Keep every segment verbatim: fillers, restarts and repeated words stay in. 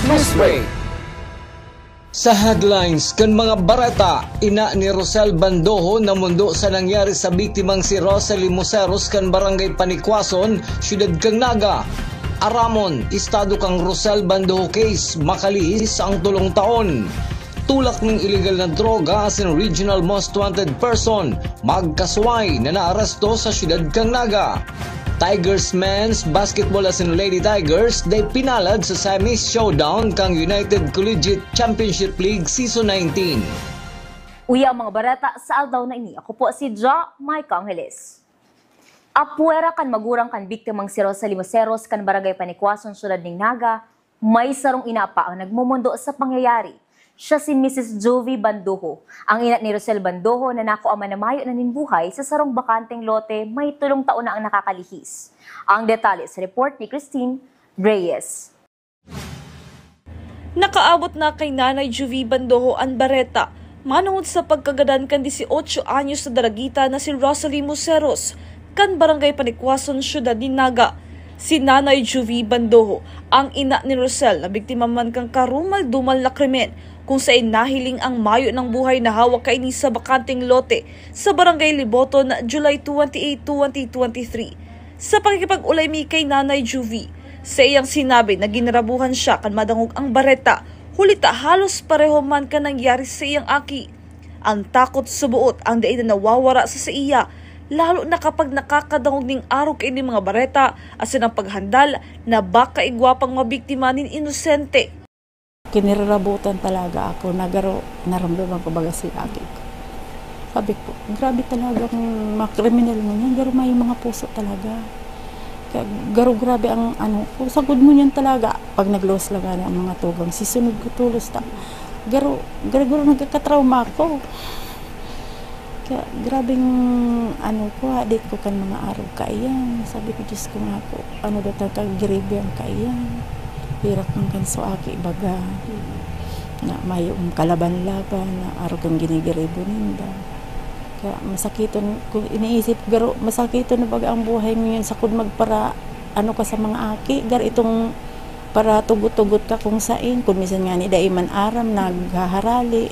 Newsbreak. Sa headlines kan mga bareta, ina ni Rosel Bandoho namundo sa nangyari sa biktimang si Rosalie Moseros kan Barangay Panikwason, siyudad kan Naga. Aramon, estado kan Rosel Bandoho case, makalihis ang tolong taon. Tulak nin iligal na droga asin regional most wanted person, magkasuway na naaresto sa siyudad kan Naga. Tigers Men's Basketball asin Lady Tigers dai pinalad sa semis showdown kan United Collegiate Championship League Season nineteen. Uya ang mga bareta sa aldaw na ini. Ako po si Jo Micah Angeles. Apwera kan magurang kan biktimang si Rosalie Moseros kan Barangay Panikwason, siyudad nin Naga, may sarong ina pa ang nagmomondo sa pangyayari. Siya si Missus Juvie Bandoho, ang ina ni Rosel Bandoho na nakua man na mayo na nin buhay sa sarong bakanteng lote may tolong taon na ang nakakalihis. Ang detalye sa report ni Christine Reyes. Nakaabot na kay Nanay Juvie Bandoho an bareta manongod sa pagkagadan kan dieciocho anyos na daragita na si Rosalie Moseros, kan Barangay Panikwason, siyudad nin Naga. Si Nanay Juvie Bandoho, ang ina ni Rosel, na biktima man kan karumal-dumal na krimen, kung saen nahiling ang mayo nang buhay na hawak kaini sa bakanteng lote sa Barangay Liboton, July twenty-eight, twenty twenty-three. Sa pakikipag-olay mi kay Nanay Juvie, saiyang sinabi na ginrabuhan siya kan madangog ang bareta, huli ta halos pareho man kan nangyari sa iyang aki. Ang takot suboot ang dai na nawawara sa saiya, lalo na kapag nakakadangog nin arog kaining mga bareta asin ang paghandal na baka igwa pang mabiktima nin inosente. Kinirirabutan talaga ako na garo naramdaman ko baga si aki ko. Sabi ko, "Grabe talaga ang mga kriminal ngunyan, garo may mga puso talaga." Kaya garo grabe ang ano ko, sagod ngunyan talaga. Pag nag-loss lang gani ang mga tugang, sisunod ko tolos ta. Garo, garo, garo nagkakatrauma ako. Kaya grabeng ano ko, hadi ko kan mga arog kaiyan. Sabi ko, "Diyos ko nga po, ano daw ta kagiribi ang kaiyan? Pirak man kan suaki baga na mayong kalaban-laban na arog ang ginigiribo ninda." Kaya masakiton, kung iniisip garo, masakiton na baga ang buhay ngayon, sakod magpara, ano ka sa mga aki, gar itong para tugot-tugot ka kung sain, kung minsan nga ni dai man aram, naghaharali.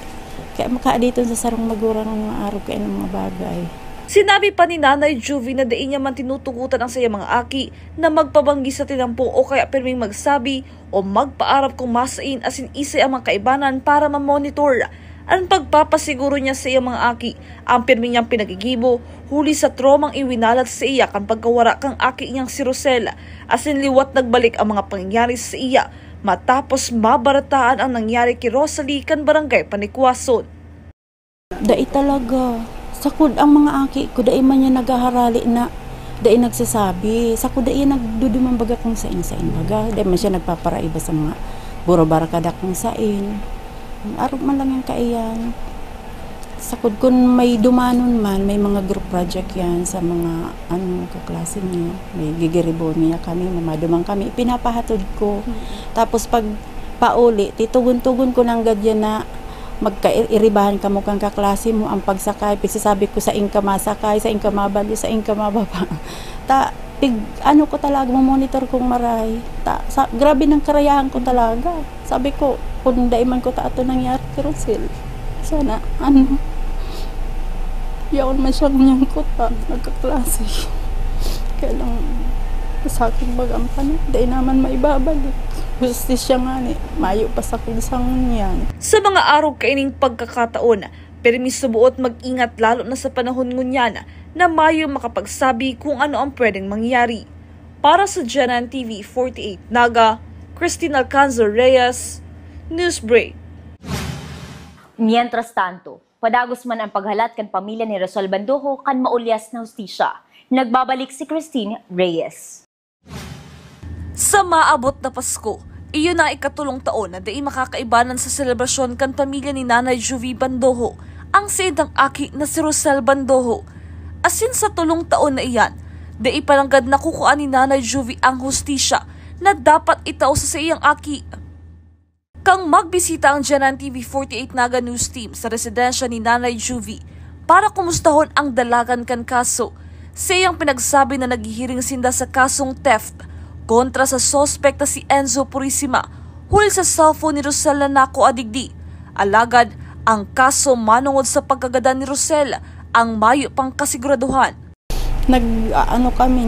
Kaya makaaditon sa sarong magurang ang mga arog kaya ng mga bagay. Sinabi pa ni Nanay Juvie na dai niya man tinutugotan ang saiyang mga aki na magpabanggi sa tinampo o kaya pirming magsabi o magpaarap kung masain asin isay ang mga kaibanan para mamonitor. An pagpapasiguro niya sa iyang mga aki, ang pirmi niyang pinagigibo, huli sa tromang iwinalat sa iya kan pagkawara kan aki niyang si Rosel, asin liwat nagbalik ang mga pangyayari sa iya matapos mabarataan ang nangyari ki Rosalie kan Barangay Panikwason. Dai talaga. Sakod ang mga aki ko, dai man niya naghaharali na, dai nagsasabi. Sakod dai nagduduman baga kung sain-sain baga. Dai man siya nagpaparaiba sa mga buro-barakada kung sain. Arog man lang yan kaiyan. Sakod kun may dumanon man, may mga group project yan sa mga, ano, kaklase niya. May gigiribo niya kami, mamaduman kami, pinapahatod ko. Mm. Tapos pag pauli, titugon-tugon ko nanggad yan na magkairibahan kamo kan kaklase mo, ang pagsakay, pagsasabi ko, "Sain ka masakay, sain ka mabalyo, sain ka mababa." Ta, pig, ano ko talaga, mo-monitor kong maray. Ta, sa, grabe ng karayahan ko talaga. Sabi ko, "Kung dai man ko ta ato nangyari kay Rosel, sana, ano, yaon man siya ngunyan ko ta, nagkaklase." Kaya lang, sa akin baga ang panahon, dai naman maibabalik. Hustisya nga ni, mayo pa sa kung sa ngunyan. Sa mga arog kaining pagkakataon, pirmi suboot mag-ingat lalo na sa panahon ngunyan na mayo makapagsabi kung ano ang pwedeng mangyari. Para sa G N N T V forty-eight Naga, Christine Alcanzar Reyes, Newsbreak. Mientras tanto, padagos man ang paghalat kan pamilya ni Rosel Bandoho kan maulyas na hustisya. Nagbabalik si Christine Reyes. Sa maabot na Pasko, iyo na ikatolong taon na dai makakaibanan sa selebrasyon kan pamilya ni Nanay Juvie Bandoho ang saindang aki na si Rosel Bandoho. Asin sa tolong taon na iyan, dai pa nanggad nakukuan ni Nanay Juvie ang hustisya na dapat itao sa saiyang aki. Kan magbisita ang G N N T V forty-eight Naga News Team sa residensya ni Nanay Juvie para kumustahon ang dalagan kan kaso, saiyang pinagsabi na naghihiring sinda sa kasong theft kontra sa suspek na si Enzo Purisima, Huli sa cellphone ni Rosel na nakua digdi. Alagad, ang kaso manongod sa pagkagadan ni Rosel ang mayo pang kasiguraduhan. Nag-aano kami,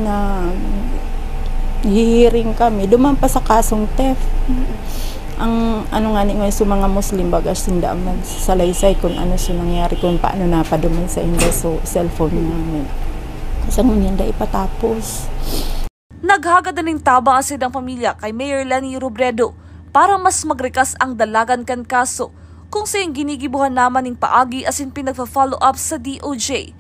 naghihiring kami. Duman pa sa kasong theft. Ang ano nga ni, sa mga Muslim, baga sinda ang nagsasalaysay kung ano sa nangyari, kung paano napaduman sa inda so cellphone namin. Sa ngunyan, da ipatapos. Naghagad na nin tabang ang saindang pamilya kay Mayor Leni Robredo para mas magrikas ang dalagan kan kaso, kung saiyang ginigibohan naman nin paagi asin pinagfa-follow up sa D O J.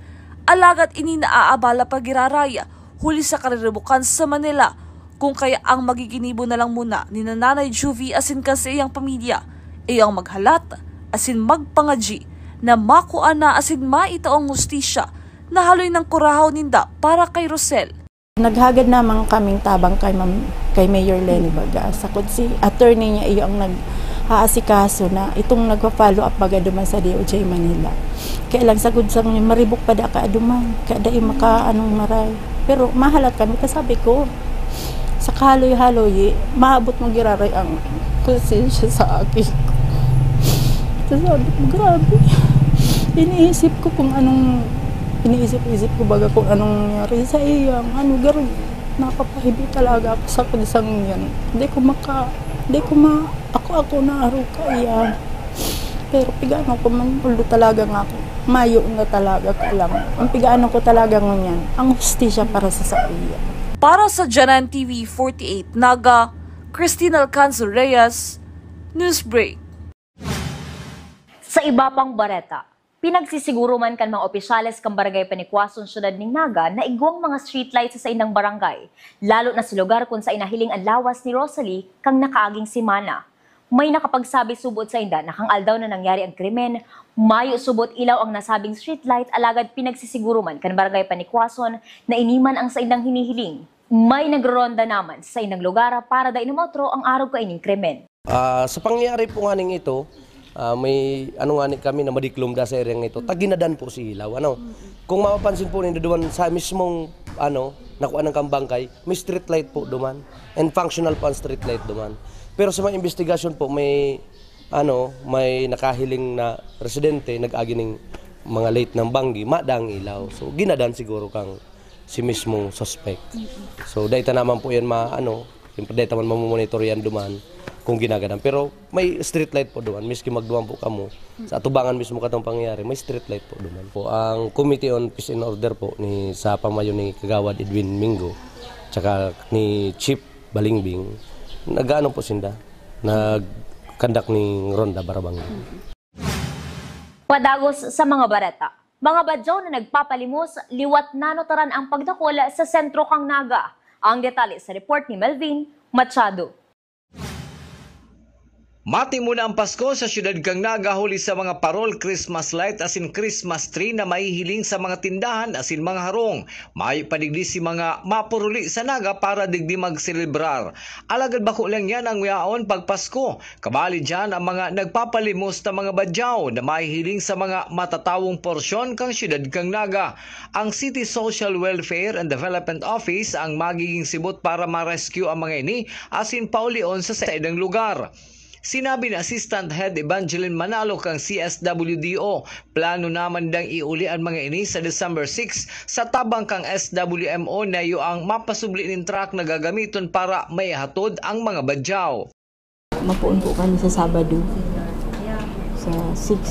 Alagad ini naaabala pa giraray, huli sa kariribukan sa Manila, kung kaya ang magiginibo na lang muna ni Nanay Juvie asin kan saiyang pamilya, iyo ang maghalat asin magpangadyi na makua na asin maitao ang hustisya na haloy nang kurahaw ninda para kay Rosel. Naghagad naman kaming tabang kay Ma'am, kay Mayor Leni baga. Sakod si attorney niya, iyo ang nag-aasikaso na itong nagpa-follow up baga duman sa D O J Manila. Kaya lang sagod sa ngunyan, maribok pa da ka duman. Kaya dai maka anong maray. Pero mahalat kami, ta sabi ko, sa kahaloy-haloy, maabot mo giraray ang konsensya sa akin. Ta sabi ko, grabe. Iniisip ko kung anong, iniisip-isip ko baga kung anong nangyari sa iya. Ano, garo, nakapahibi talaga ako sa kung isang yan. Di ko maka, di ko ma, ako, ako na aruka iya. Pero pigano ko man, although talaga nga ako, mayo na talaga ka lang. Ang pigano ko talaga ngunyan, ang hustisya para sa saiya. Para sa Janan T V forty-eight Naga, Christine Alcanzo Reyes, Newsbreak. Sa iba pang bareta, pinagsisiguro man kan mga opisyales kan Barangay Panikwason, Syudad nin Naga, na igwang mga streetlight sa saindang barangay, lalo na sa lugar kun saen nahiling an lawas ni Rosalie kan nakaaging semana. May nakapagsabi subot sainda na kan aldaw na nangyari an krimen, mayo subot ilaw ang nasabing streetlight, alagad pinagsisiguro man kan Barangay Panikwason na ini man ang saindang hinihiling. May nagro-ronda naman sa saindang lugar para dai na maotro ang arog kaining krimen. Ah, sa pangyayari po nganing ito, ah, may ano ngani kami na madiklom da sa area ito. Taginadan po si ilaw, ano. Kung mapapansin po nindo duman sa mismong, ano, nakuha ng kambangkay, may street light po duman. And functional po ang street light duman. Pero sa mga investigasyon po, may, ano, may nakahiling na residente, nag-agi ning mga light ng banggi, madang ilaw. So, ginadan siguro kang si mismong suspect. So, dai ta naman po yan ma-, ano, siyempre dai ta man mamomonitor yan duman kung ginagadan. Pero may street light po duman, miski magduman po kamo. Sa atubangan mismo katong pangyayari, may street light po duman. Po, ang Committee on Peace and Order po ni, sa pamayo ni Kagawad Edwin Mingo, tsaka ni Chief Balingbing, nag-ano po sinda, nag-conduct ning ronda barabanggi. Padagos sa mga bareta. Mga badyaw na nagpapalimos, liwat nanotaran ang pagdakol sa sentro kan Naga. Ang detalye sa report ni Melvin Machado. Matimon na ang Pasko sa siyudad kan Naga huli sa mga parol, Christmas light asin Christmas tree na mahihiling sa mga tindahan asin mga harong. Mayo pa digdi si mga mapuruli sa Naga para digdi magselebrar. Alagad bako lang yan ang yaon pag Pasko. Kabali diyan ang mga nagpapalimos na mga badyaw na mahihiling sa mga matatawong porsyon kan siyudad kan Naga. Ang City Social Welfare and Development Office ang magiging sibot para ma-rescue ang mga ini asin paulion sa saindang lugar. Sinabi ni Assistant Head Evangeline Manalo kan C S W D O, plano naman dang iuli an mga ini sa December six sa tabang kan S W M O na iyo ang mapasubli nin truck na gagamiton para maihatod ang mga badyaw. Mapoon po kami sa Sabado, sa six.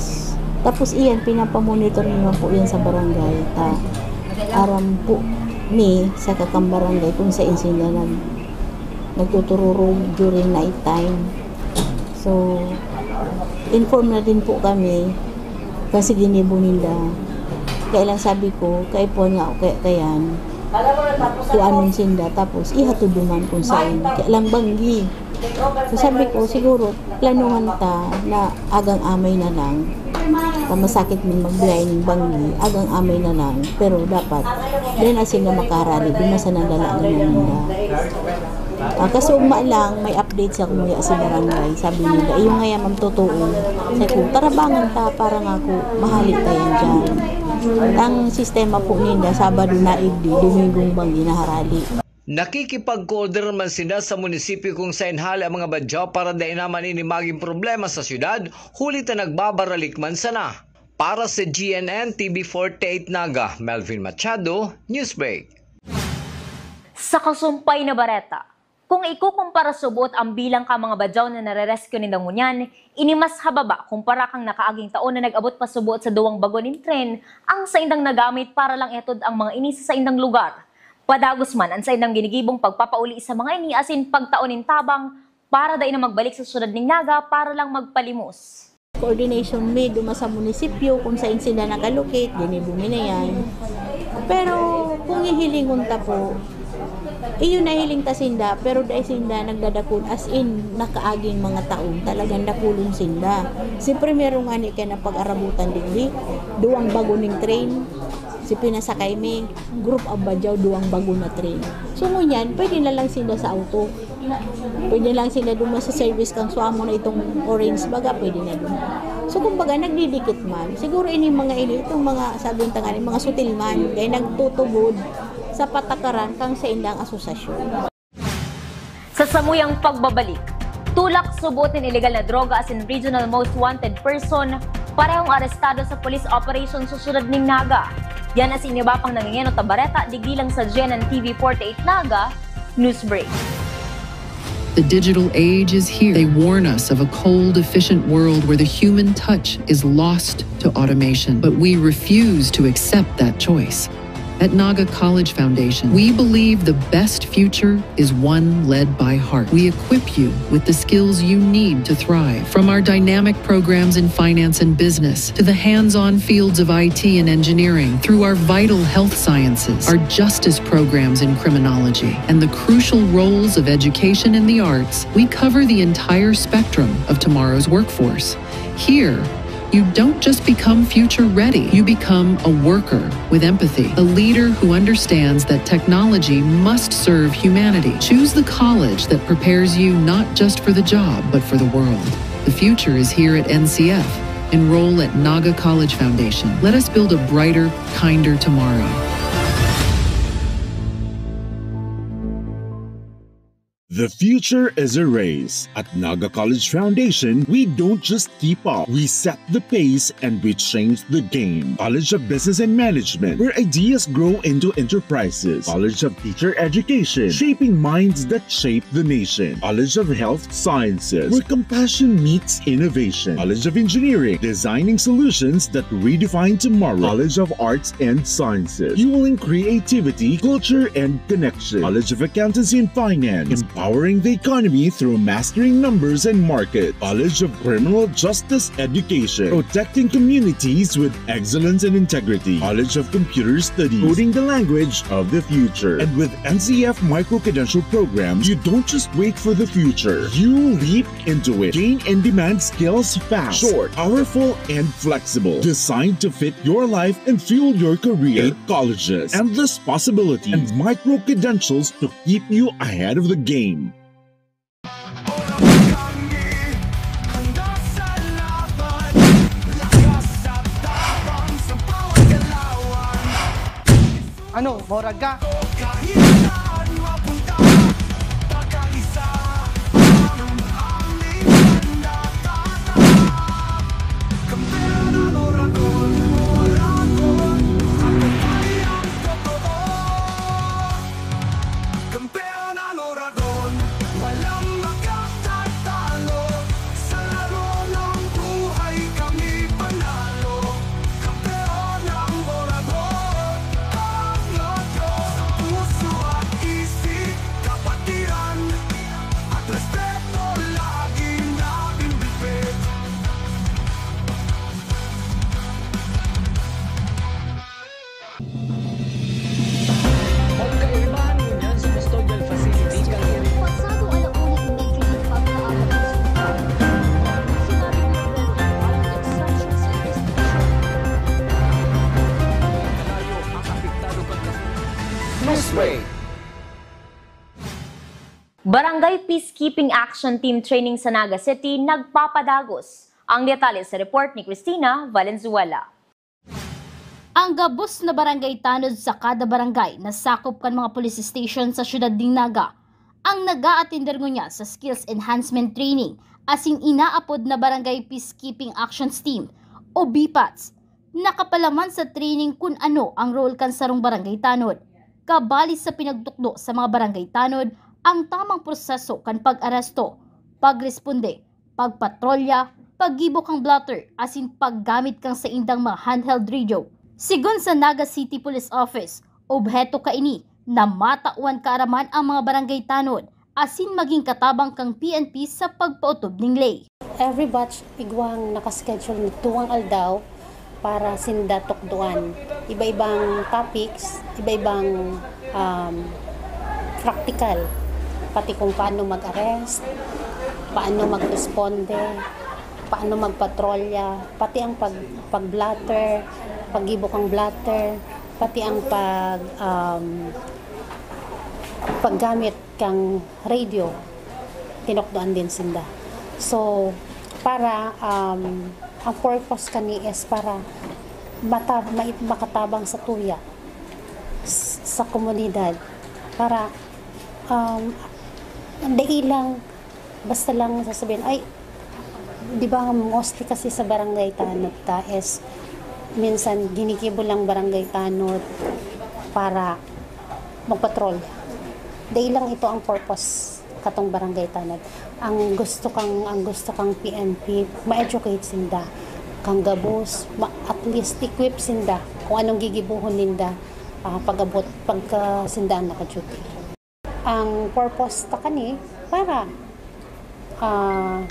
Tapos iyan, pinapamonitor naman po yan sa barangay. Ta, aram po ni sa kakang barangay kung saan sila nag, nagtutururog during night time. So, inform na din po kami kasi ginibo ninda. Kaya lang sabi ko, kaipuhan nga ako kaya kayan. Kuanon sinda, tapos ihatod duman kung saan. Kaya lang banggi. So sabi ko, siguro, planuhan ta na agang amay na lang. Pamasakit min magbiyahe ning banggi, agang amay na lang. Pero dapat, then asin na makarali, di masa nadala na nila. Ah, kasi ugma lang, may update sa kumuya sa barangay. Sabi nila, iyo nga yan, ma'am, totoo. Sabi ko, tarabangan ta, para nga ako, mahali ta yan dyan. Ang sistema po ninda, Sabado na igdi, Domingong banggi na harali. Nakikipagkoordinar man sinda sa munisipyo kung saen hale ang mga badyaw para dai na man ini magin problema sa syudad, huli ta nagbabaralik man sana. Para sa G N N T V forty-eight Naga, Melvin Machado, Newsbreak. Sa kasumpay na bareta, kung ikukumpara subot ang bilang kan mga badyaw na nare-rescue nindang ngunyan, ini mas hababa kumpara kan nakaaging taon na nag-abot pa subot sa duwang bago nin tren ang saindang nagamit para lang ihatod ang mga ini sa saindang lugar. Padagos man an saindang ginigibong pagpapauli sa mga ini asin pagtao nin tabang para dai na magbalik sa syudad nin Naga para lang magpalimos. Coordination mi duman sa munisipyo kung saen sila nag-allocate, ginibo mi na yan. Pero kung hihilingon ta po, iyo nahiling ta sinda, pero dai sinda nagdadakul as in nakaaging mga taon. Talagang dakulon sinda. Si primero nga ni kaya napag-arabutan digdi, duwang bago ning train. Si pinasakay mi, group of badyaw, duwang bago na train. So, ngunyan, pwede na lang sinda sa auto. Pwede lang sinda duman sa service kang suamo na itong orange baga, pwede na duman. So, kumbaga, nagdidikit man. Siguro ini mga ini, itong mga, sabi ng tangali, mga sutil man, dahil nagtutubod sa patakaran kang saindang asosasyon. Sa samuyang pagbabalik, tulak subot nin ilegal na droga asin regional most wanted person, parehong arestado sa police operation sa syudad nin Naga. Yan asin iba pang nangingenot na bareta, digdi lang sa G N N T V forty-eight Naga, Newsbreak. The digital age is here. They warn us of a cold, efficient world where the human touch is lost to automation. But we refuse to accept that choice. At Naga College Foundation, we believe the best future is one led by heart. We equip you with the skills you need to thrive, from our dynamic programs in finance and business to the hands-on fields of I T and engineering, through our vital health sciences, our justice programs in criminology, and the crucial roles of education and the arts. We cover the entire spectrum of tomorrow's workforce. Here, you don't just become future ready, you become a worker with empathy, a leader who understands that technology must serve humanity. Choose the college that prepares you not just for the job, but for the world. The future is here at N C F. Enroll at Naga College Foundation. Let us build a brighter, kinder tomorrow. The future is a race. At Naga College Foundation, we don't just keep up. We set the pace and we change the game. College of Business and Management, where ideas grow into enterprises. College of Teacher Education, shaping minds that shape the nation. College of Health Sciences, where compassion meets innovation. College of Engineering, designing solutions that redefine tomorrow. College of Arts and Sciences, fueling creativity, culture, and connection. College of Accountancy and Finance, empowering the economy through mastering numbers and market. College of Criminal Justice Education, protecting communities with excellence and integrity. College of Computer Studies, coding the language of the future. And with N C F micro-credential programs, you don't just wait for the future. You leap into it. Gain in-demand skills fast, short, powerful, and flexible. Designed to fit your life and fuel your career. Eight colleges, endless possibilities, and micro-credentials to keep you ahead of the game. Ano, morag ka? Kampeon ang Oragon, walang makatatalo. Sa laro ng buhay kami panalo. Kampeon ang Oragon, pangatlo. Sa puso at isip, kapatiran at respeto laging nabibigay. Pagkaiba ninyo dyan sa custodial facility, kami rin. Pasado alauna, inikilig pagkaabot sa ospital. Sinabi ni Pedro, ang instruction sa investigation. Kalayo ang apektado pagka- Newsbreak. Barangay Peacekeeping Action Team Training sa Naga City nagpapadagos. Ang detalye sa report ni Christina Valenzuela. Ang gabos na barangay tanod sa kada barangay na sakop kan mga police station sa siyudad nin Naga ang nag-aatender ngunyan sa Skills Enhancement Training asin inaapod na Barangay Peacekeeping Actions Team o BPATS. Nakapalaman sa training kun ano ang role kan sarong barangay tanod, kabali sa pinagtukdo sa mga barangay tanod ang tamang proseso kan pag-aresto, pagresponde, pagpatrolya, paggibo kan blotter asin paggamit kan saindang mga handheld radio. Sigon sa Naga City Police Office, obheto kaini na matawan kaaraman ang mga barangay tanod asin magin katabang kan P N P sa pagpaotob nin ley. Every batch, igwang nakaschedule na duwang aldaw para sinda tukdoan. Iba-ibang topics, iba-ibang, um, practical. Pati kung paano mag-arrest, paano magresponde, paano magpatrolya, pati ang pag-, pag-blotter, paggibo kan blotter, pati ang pag, um, paggamit kan radio, tinukdoan din sinda. So, para, um, ang purpose kani is para mata-, mai-, makatabang sa tuya s-, sa komunidad. Para, um, dai lang, basta lang sasabihin, ay, di ba, mostly kasi sa barangay tanod ta is minsan ginigibo lang barangay tanod para magpatrol. Dai lang ito ang purpose katong barangay tanod. Ang gusto kang, ang gusto kang P N P, ma-educate sinda. Kang gabos, ma-, at least equip sinda kung anong gigibuhon ninda, ah, pag-abot, pagka sinda ang naka-duty. Ang purpose ta kani para, ah,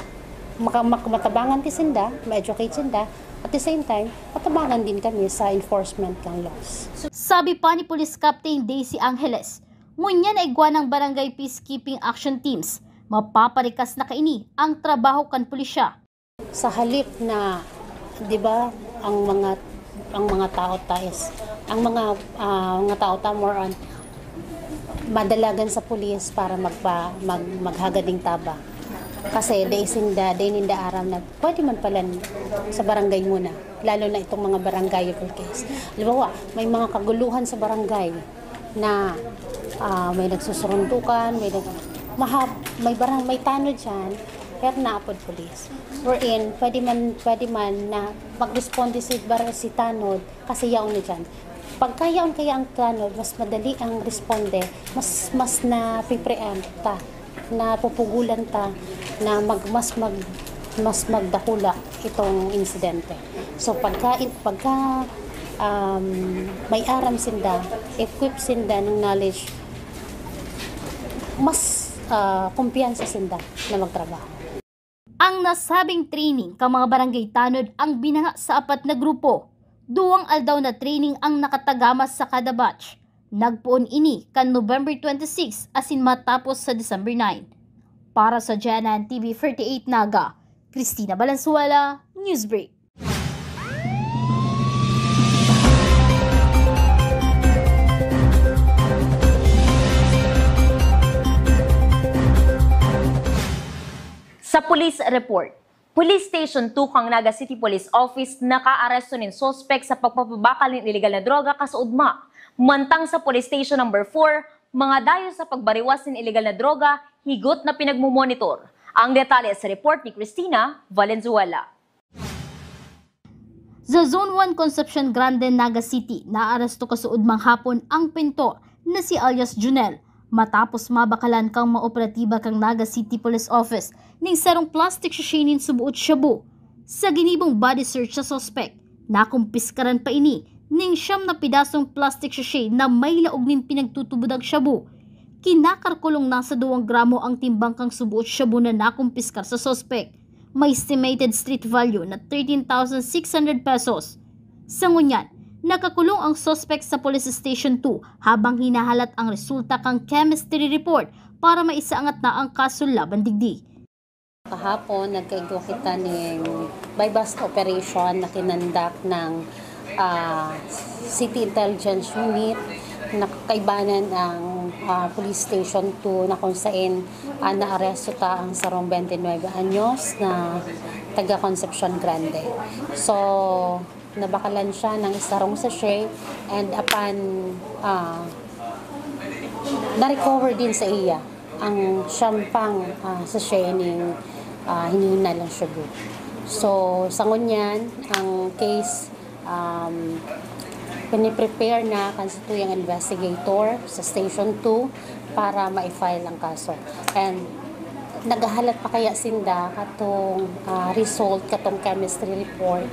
maka-, mak-, matabangan ti sinda, ma-educate sinda, at the same time, matabangan din kami sa enforcement ng laws. Sabi pa ni Police Captain Daisy Angeles, ngunyan na igwa ng Barangay Peacekeeping Action Teams, mapaparikas na kaini ang trabaho kan pulisya. Sa halip na, di ba, ang mga, ang mga tao ta is, ang mga, ah, mga tao ta more on madalagan sa pulis para magpa-, mag-, maghagad ning tabang. Kasi dai sinda, dai ninda aram na pwede man pala sa barangay muna, lalo na itong mga barangay case. Halimbawa, may mga kaguluhan sa barangay na, ah, may nagsusurundukan, may nag-, mahab-, may barang-, may tanod diyan, pero naapod pulis. Wherein, pwede man, pwede man na magresponde si bar-, si tanod kasi yaon na diyan. Pagka yaon kaya ang tanod, mas madali ang responde, mas, mas napipreempt ta, napupugulan ta na mag-, mas mag-, mas magdakula itong insidente. So, pagka, pagka, um, may aram sinda, equip sinda ng knowledge, mas, ah, kumpiyansa sinda na magtrabaho. Ang nasabing training kan mga barangay tanod ang binanga sa apat na grupo. Duwang aldaw na training ang nakatagamas sa kada batch. Nagpoon ini kan November twenty-six asin matapos sa December nine. Para sa G N N T V forty-eight Naga, Christina Valenzuela, Newsbreak. Sa police report, Police Station two kan Naga City Police Office nakaaresto nin suspek sa pagpapabakal nin iligal na droga kasaudma. Mantang sa Police Station Number four, mga dayo sa pagbariwas nin iligal na droga, higot na pinagmomonitor. Ang detalye sa report ni Christina Valenzuela. Sa Zone one Concepcion Grande, Naga City, naaresto kasuodmang hapon ang pintor na si alias Junel, matapos mabakalan kan mga operatiba kan Naga City Police Office ning sarong plastic sachet nin suboot shabu. Sa ginibong body search sa suspek, nakumpiskaran pa ini ning siyam na pidasong plastic sachet na may laog nin pinagtutubodang shabu. Kinakalkulong nasa duwang gramo ang timbang kan suboot shabu na nakumpiskar sa suspek. May estimated street value na thirteen thousand six hundred pesos. Sa ngunyan, nakakulong ang suspek sa Police Station two habang hinahalat ang resulta kan chemistry report para maisaangat na ang kaso laban digdi. Kahapon, nagkaigwa kita ning buy-bust operation na kinonduct ng, ah, City Intelligence Unit. Nakakaibanan ang, ah, Police Station two na kung sain, ah, naaresto ta ang sarong twenty-nine anyos na taga Concepcion Grande. So, Nabakalan siya ng isarong sachet and upon, ah, na-recover din sa iya ang siyam pang, ah, sachet ning, ah, hinihinal ang shabu. So, sa ngunyan, ang case, um, piniprepare na kan satuyang investigator sa Station two para ma-file ang kaso. And naghahalat pa kaya sinda katong, ah, result, katong chemistry report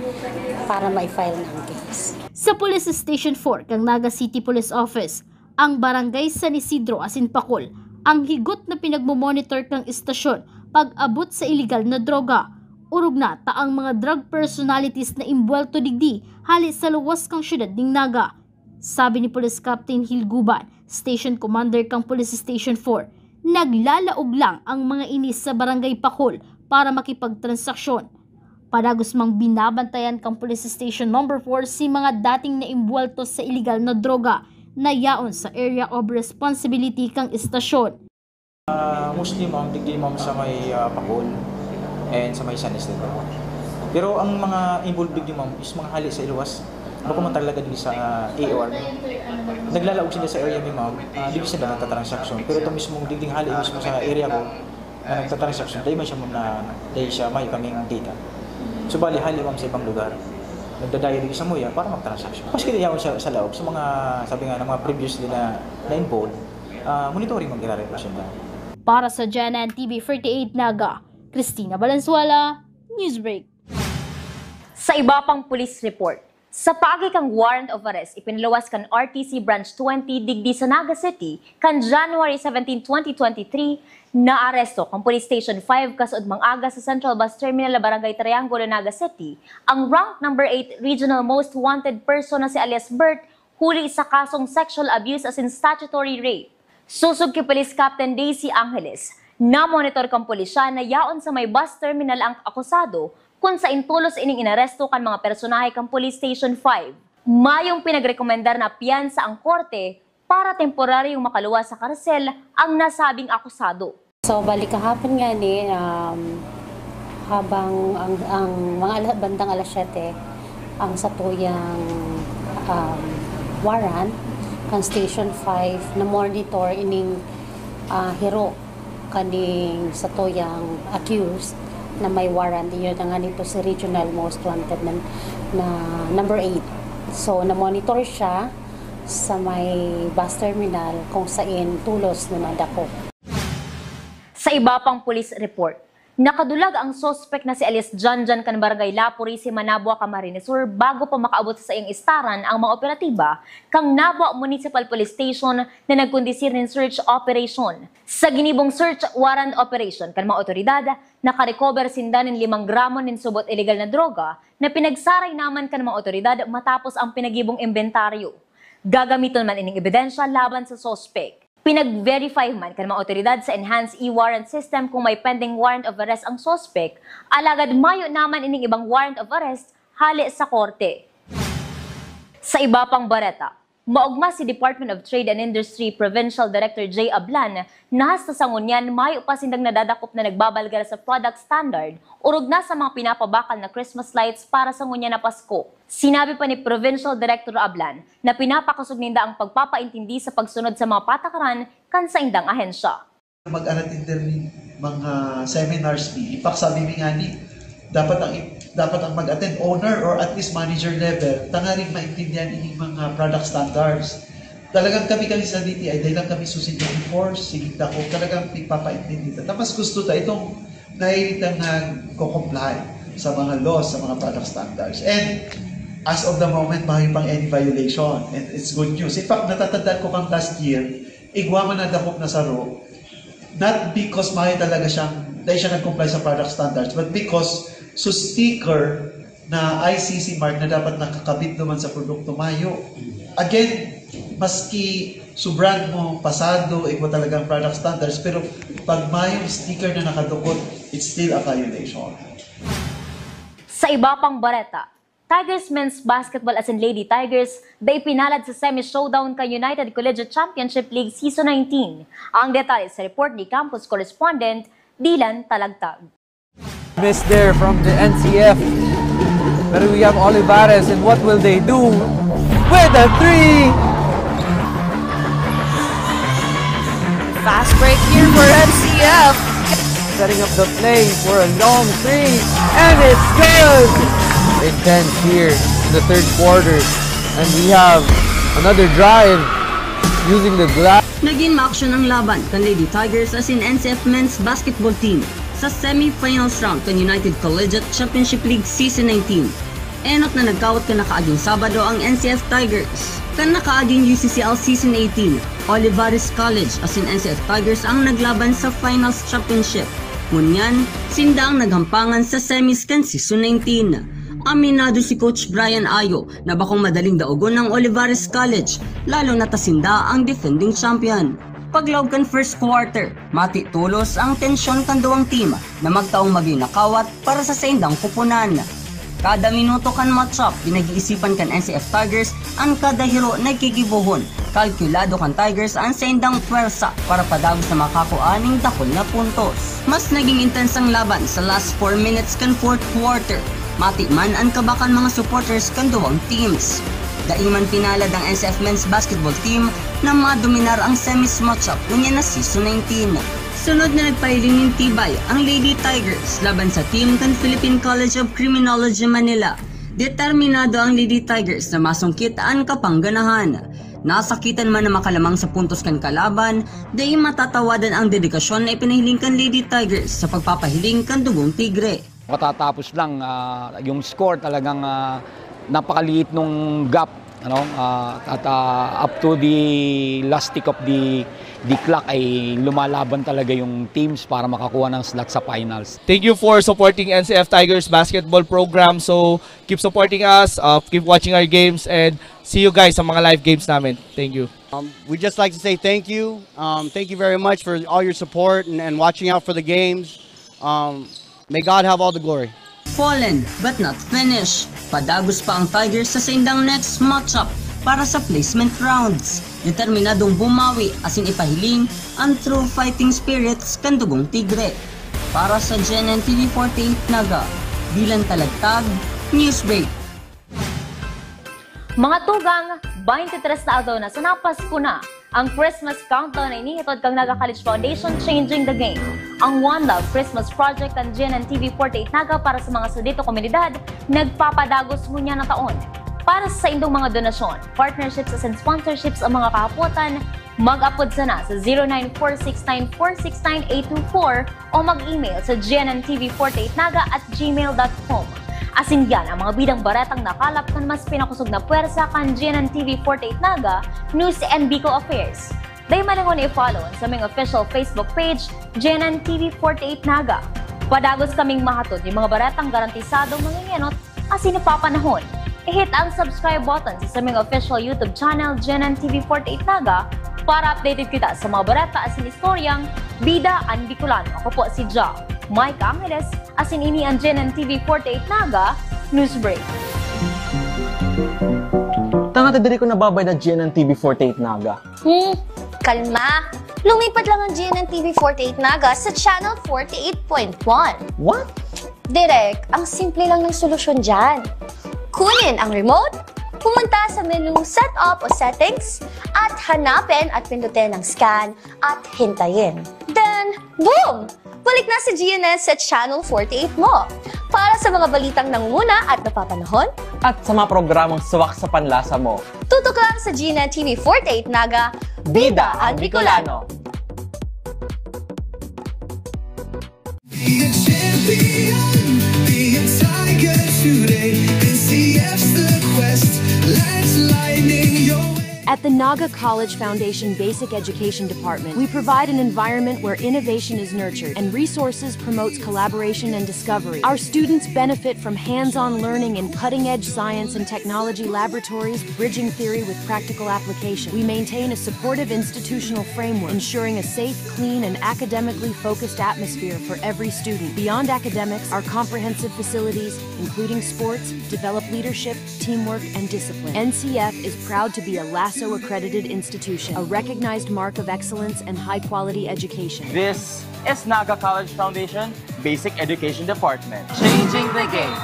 para ma-file na ang case. Sa Police Station four kan Naga City Police Office, ang Barangay San Isidro asin Pacol ang higot na pinagmo-monitor kan istasyon pag-abot sa iligal na droga. Orog na ta ang mga drug personalities na imbuwelto digdi hale sa luwas kan siyudad nin Naga. Sabi ni Police Captain Hil Guban, Station Commander kan Police Station four, naglalaog lang ang mga ini sa Barangay Pacol para makipagtransaksyon. Padagos mang binabantayan kan Police Station Number four si mga dating naimbuwelto sa iligal na droga na yaon sa area of responsibility kan istasyon. Ah, mostly, ma'am, digdi, ma'am, sa may, ah, Pacol and sa may San Esteban. Pero ang mga involved digdi, ma'am, is mga hali sa iluwas. Bako man talaga digdi sa, ah, A O R. Naglalaog sila sa area mi, ma'am. Ah, digdi sila nagtatransaksyon. Pero ito mismong digding hali mismo sa area ko na nagtatransaksyon, dahil man siya, ma'am, na dahil siya may kaming data. So, bali, hali, ma'am, sa ibang lugar. Nagdadayo digdi sa Muya para magtransaksyon. Maski yaon siya sa laog, sa mga, sabi nga, ng mga previously na na-involved, ah, monitoring man giraray po siya. Para sa G N N T V forty-eight Naga, Christina Valenzuela, Newsbreak. Sa iba pang police report, sa paagi kan warrant of arrest ipinluwas kan R T C Branch twenty digdi sa Naga City kan January seventeen, twenty twenty-three, naaresto kan Police Station five kasudmang aga sa Central Bus Terminal na Barangay Triangulo, Naga City, ang rank number eight regional most wanted person na si alias Bert huli sa kasong sexual abuse asin statutory rape. Sosog ki Police Captain Daisy Angeles, namonitor kan pulisya na yaon sa may bus terminal ang akusado kun sain tolos ining inaresto kan mga personahe kan Police Station five. Mayong pinagrekomendar na piyansa ang korte para temporaryong makaluwas sa karsel ang nasabing akusado. So, bali kahapon nga ni, um, habang ang, ang mga ala, bandang alas siyete, ang satuyang, um, warrant kan Station five na monitor ining, ah, hiro kaning satuyang accused na may warrant. Iyon na nga nito si Regional Most Wanted na, na number eight. So, na-monitor siya sa may bus terminal kung sain tolos na nadakop. Sa iba pang police report, nakadulag ang suspek na si alias Janjan kan Barangay Lapuri si Manabua, Camarines Sur bago pa makaabot sa saiyang istaran ang mga operatiba kan Nabua Municipal Police Station na nagkondisir nin search operation. Sa ginibong search warrant operation kan mga otoridad, nakarecover sinda nin limang gramo nin subot iligal na droga na pinagsaray naman kan mga otoridad matapos ang pinagibong imbentaryo. Gagamiton man ining ebidensya laban sa suspek. Pinag-verify man kan mga otoridad sa enhanced e-warrant system kung may pending warrant of arrest ang suspek, alagad mayo naman ining ibang warrant of arrest hale sa korte. Sa iba pang bareta, maogma si Department of Trade and Industry Provincial Director Jay Ablan na hasta sa ngunyan mayo pa sindang nadadakop na nagbabalgar sa product standard orog na sa mga pinapabakal na Christmas lights para sa ngunyan na Pasko. Sinabi pa ni Provincial Director Ablan na pinapakosog ninda ang pagpapaintindi sa pagsunod sa mga patakaran kan saindang ahensya. Mag-attend nin mga seminars mi. In fact, sabi mi ngani, dapat ang dapat ang mag-attend owner or at least manager level, tanganing maintindihan ining mga product standards. Talagang kami, kami sa D T I, dahil lang kami susi twenty-four, sige ta ko, talagang pagpapaintindi ta. Tapos gusto ta itong nahihiling ta nagko-comply sa mga laws, sa mga product standards. And as of the moment, mayo pang any violation. And it's good news. In fact, natatandaan ko kang last year, igwa man nadakop na saro, not because mayo talaga siyang, dahil siya nag-comply sa product standards, but because sa sticker na I C C mark na dapat nakakabit naman sa produkto, mayo. Again, maski sa brand mo, pasado, igwa talagang product standards, pero pag mayong sticker na nakadukot, it's still a violation. Sa iba pang bareta, Tigers Men's Basketball asin Lady Tigers dai pinalad sa semi-showdown kan United Collegiate Championship League Season nineteen. Ang detalye sa report ni campus correspondent Dylan Talagtag. Miss there from the N C F. Pero we have Olivares, and what will they do with a three? Fast break here for N C F. Setting up the play for a long three, and it's good! Intense here in the third quarter, and we have another drive using the glass. Nagin maaksyon ang laban kan Lady Tigers asin N C F men's basketball team sa semifinals round kan United Collegiate Championship League Season nineteen. Enot na nagkawat kan nakaaging Sabado ang N C F Tigers. Kan nakaaging U C C L Season eighteen, Olivares College asin N C F Tigers ang naglaban sa Finals Championship. Ngunyan, sinda ang naghampangan sa semis kan Season nineteen. Aminado si Coach Brian Ayo na bakong madaling daogon ang Olivares College, lalo na ta sinda ang defending champion. Paglaog kan first quarter, mati tolos ang tensyon kan duwang team na magtaong magin nakawat para sa saindang kuponan. Kada minuto kan matchup, pinag-iisipan kan N C F Tigers an kada hiro na gigibohon. Kalkulado kan Tigers an saindang pwersa para padagos na makakua nin dakul na puntos. Mas naging intense ang laban sa last four minutes kan fourth quarter. Mati man an kaba kan mga supporters kan duwang teams. Dai man pinalad ang N C F men's basketball team na madominar ang semis matchup ngunyan na season nineteen. Sunod na nagpahiling nin tibay ang Lady Tigers laban sa team kan Philippine College of Criminology Manila. Determinado ang Lady Tigers na masungkit an kapangganahan. Nasakitan man na makalamang sa puntos kan kalaban, dai matatawadan ang dedikasyon na ipinahiling kan Lady Tigers sa pagpapahiling kan Dugong Tigre. Katatapos lang, ah, yung score talagang, ah, napakaliit nung gap, ano, ah, at, ah, up to the last tick of the the clock ay lumalaban talaga yung teams para makakuha ng slot sa finals. Thank you for supporting N C F Tigers basketball program. So keep supporting us, uh, keep watching our games, and see you guys sa mga live games namin. Thank you. Um, we just like to say thank you. Um, thank you very much for all your support and, and watching out for the games. Um, may God have all the glory. Fallen but not finished. Padagos pa ang Tigers sa saindang next matchup para sa placement rounds. Determinadong bumawi asin ipahiling ang true fighting spirits kan Dugong Tigre. Para sa G N N T V forty-eight Naga, Dylan Talagtag, Newsbreak. Mga tugang, twenty-three na aldaw na sa napasko na ang Christmas countdown na inihatod kan Naga College Foundation, Changing the Game. Ang One Love Christmas Project kan G N N T V forty-eight Naga para sa mga sadit o komunidad nagpapadagos ngunyan na taon. Para sa saindong mga donasyon, partnerships and sponsorships ang mga kahapotan, mag-apod sana sa zero nine four six nine four six nine eight two four o mag-email sa G N N T V forty-eight Naga at gmail dot com. Asin yan ang mga bidang baretang nakalap kan mas pinakosog na pwersa kan G N N T V forty-eight Naga, News and Bicol Affairs. Dai malingon na i-follow an samong official Facebook page, G N N T V forty-eight Naga. Padagos kaming mahatod nin mga baretang garantisadong mangingenot asin napapanahon. I-hit ang subscribe button sa samong official YouTube channel, G N N T V forty-eight Naga, para updated kita sa mga bareta asin istoryang Bida an Bicolano. Ako po si Ja Mike Angeles, asin ini an G N N T V forty-eight Naga Newsbreak. Tanga ta diri ko nababayad na G N N T V forty-eight Naga. Hmm, kalma. Lumipat lang ang G N N T V forty-eight Naga sa Channel forty-eight point one. What? Direk, ang simple lang ng solusyon dyan. Kunin ang remote, pumunta sa menu Setup o Settings, at hanapin at pindutin ang Scan at hintayin. Then, boom! Balik na si G N N sa Channel forty-eight mo. Para sa mga balitang nangunguna at napapanahon, At sa mga programang swak sa panlasa mo. Tutok lang sa G N N T V forty-eight Naga, Bida ang Bicolano. Be a champion, be a tiger today. N C F's the quest, let's lightning your way. At the Naga College Foundation Basic Education Department, we provide an environment where innovation is nurtured and resources promotes collaboration and discovery. Our students benefit from hands-on learning in cutting-edge science and technology laboratories, bridging theory with practical application. We maintain a supportive institutional framework, ensuring a safe, clean, and academically focused atmosphere for every student. Beyond academics, our comprehensive facilities, including sports, develop leadership, teamwork, and discipline. N C F is proud to be a LASO accredited institution, a recognized mark of excellence and high quality education. This is Naga College Foundation Basic Education Department. Changing the game.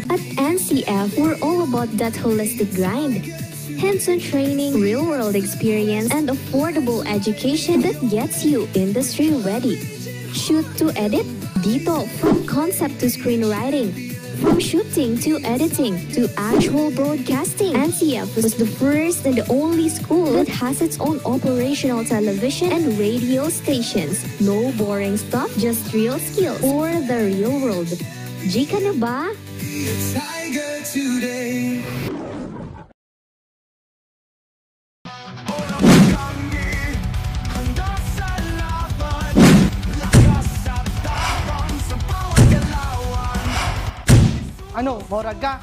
At N C F, we're all about that holistic grind. Hands-on training, real-world experience, and affordable education that gets you industry-ready. Shoot to edit? Dito, from concept to screenwriting, from shooting to editing to actual broadcasting, N C F was the first and only school that has its own operational television and radio stations. No boring stuff, just real skills for the real world. G ka na ba? Tiger today. Ano, morag ka?